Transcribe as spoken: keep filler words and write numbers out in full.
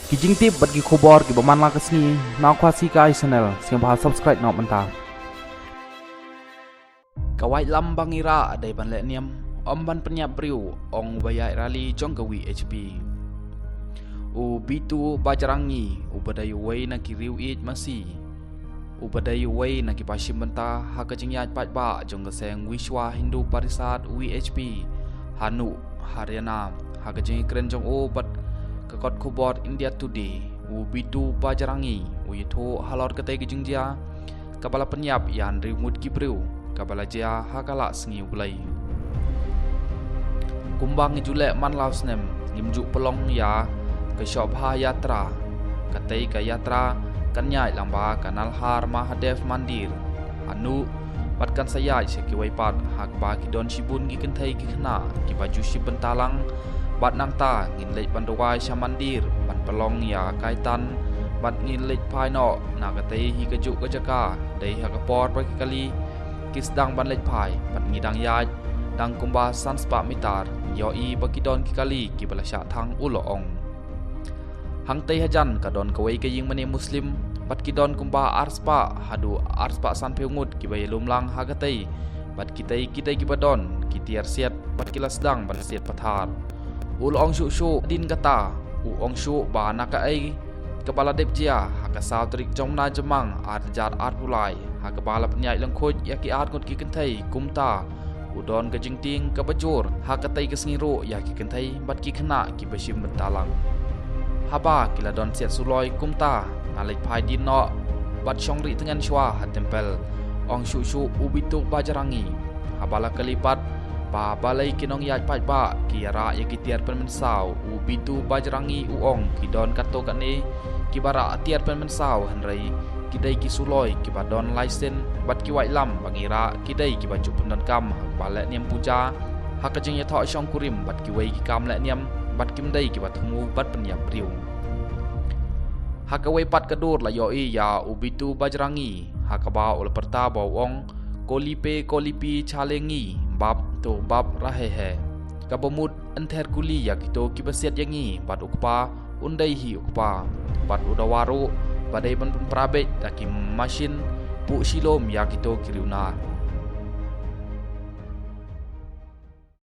Ki jingtip bad ki khubor kiba man la ka sngi na Khasi Kai Channel, sngewbha subscribe noh mynta. Ka waitlam ba ngi rah dei ban leh niam, ym ban pynïap briew, ong uba ïaid rally jong ka V H P. U Bitu Bajrangi, uba dei uwei na ki riew ïeit masi, uba dei uwei na kiba shim bynta ha ka jingïaid paidbah jong ka seng Vishwa Hindu Parishad, V H P, ha Nuh, Haryana, ha ka jingïakren jong u bad ka kot khubor India Today, u Bitu Bajrangi u ïathuh halor katei ka jingjia kaba la pynïap ïa hynriew ngut ki briew kaba la jia ha ka Laisngi U Blei. Kumba ngi ju leh man la u snem, ngim ju pynlong ïa ka Shobha Yatra. Katei ka yatra kan ïaid lyngba ka Nalhar Mahadev Mandir ha Nuh, bad kan sa ïaid sha kiwei pat ha kaba ki don shibun ki kynthei ki khynnah kiba ju shim bynta lang. Bad nangta ngin leit ban duwai sha mandir, ban pynlong ïa ka kyrtan, bad ngin leit phai noh na katei hi kajuh ka jaka dei ha ka por ba ki kali ki sdang ban leit phai, bad ngi dang ïaid dang kumba san spah mitar, ïohi ba ki don ki kali kiba la shah thang, u la ong. Hangtei hajan ka don kawei ka ïingmane Muslim, bad ki don kumba ar spah haduh ar spah sanphew ngut kiba ïalum lang ha katei, bad kitei ki dei kiba don ki tiar siat bad ki la sdang ban siat pathar. U la ong shuh shuh hadien kata, u ong shuh ba na kaei kaba la dep jia ha ka saw tarik jong u bnai Jymmang ar hajar arphew lai, ha kaba la pynïaid lyngkhuid ïa ki ar ngut ki kynthei, kumta u don ka jingtieng kaba jur ha katei ka sngi ruh ïa ki kynthei bad ki khynnah kiba shim bynta lang. Haba ki la don siat suloi kumta, nga leit phai dien noh bad shong rieh tngen shuwa ha tempel, ong shuh shuh u Bitu Bajrangi. Haba la kylli pat ba balei ki nongïaid paidbah ki ïarah ïa ki tiar pynmynsaw, u Bitu Bajrangi u ong ki don katto katne kiba rah tiar pynmynsaw, hynrei ki dei ki suloi kiba don laisen bad ki waitlam ba ngi rah ki dei kiba ju pyndonkam ha kaba leh niam puja, ha ka jingïathoh shongkurim bad kiwei ki kam leh niam, bad kim dei kiba thmu bad pynïap briew. Ha kawei pat ka dur la ïohi ïa u Bitu Bajrangi ha kaba u la pyrta ba u ong, "Koli pe koli pi chale ngi, bap to bap rahe hai." Kaba mut, "Yn ther kuli ïa kito kiba siat ïa ngi, bad u kpa un dei hi u kpa, bad u dawa ruh ba dei ban pynpra beit da ki mashin puh shilom ïa kito ki riewnar."